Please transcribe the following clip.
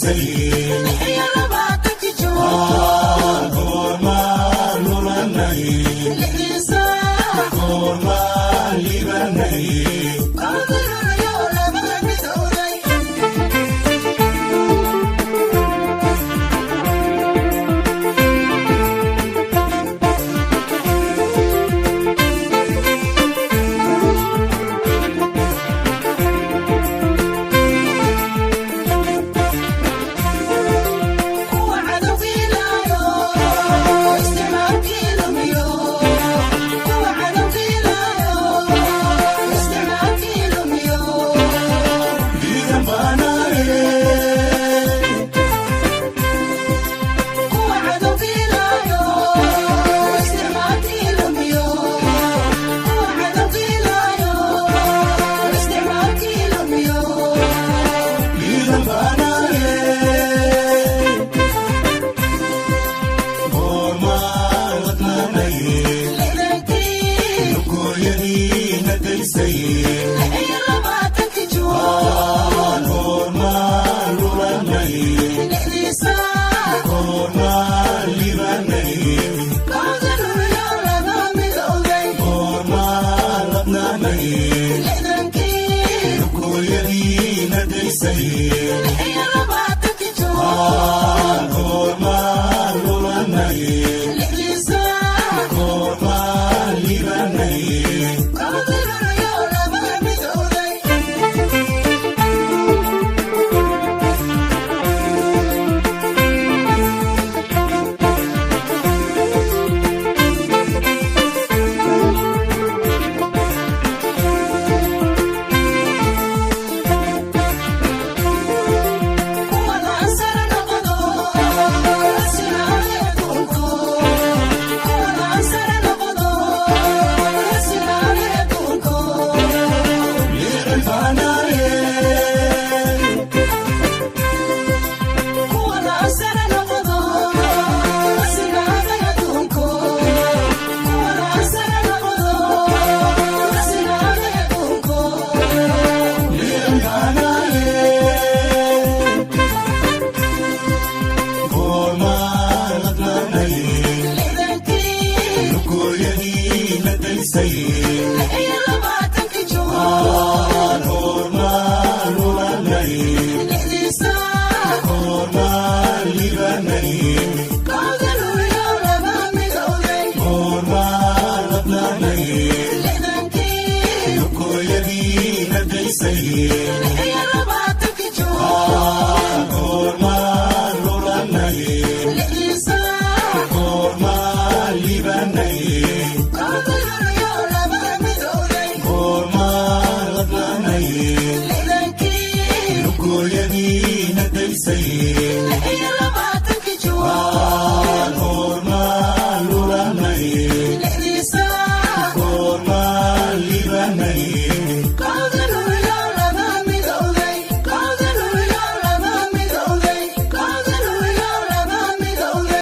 26 Juun, Goormaan lulanay? 6 saac, Goormaan libanay? 2 luliyo laba midowday. Kuwa cadowgiilaayo isticmaalkii lumiyo, kuwa cadowgiilaayo isticmaalkii lumiyo. Liidan baanaye. Kuwa cadowgiilaayo isticmaalkii lumiyo, kuwa cadowgiilaayo isticmaalkii lumiyo. Liidan baanaye. Goormaan ladnaanay? 60kii, Lugooyadiina daysay. 26 Juun, Goormaan lulanay? 6 saac, Goormaan libanay? 2 luliyo laba midowday. Goormaan ladnaanay? 60kii, Lugooyadiina daysay. 26 Juun, Goormaan lulanay? 6 saac, Goormaan libanay? 2 luliyo laba midowday. Kuwa laansara noqdo rasinaaye adduunko, kuwa laansara noqdo rasinaaye adduunko. Liidan baanaye. Kuwa laansara noqdo rasinaaye adduunko, kuwa laansara noqdo rasinaaye adduunko. Liidan baanaye. Goormaan ladnaanay? 60kii, Lugooyadiina daysay.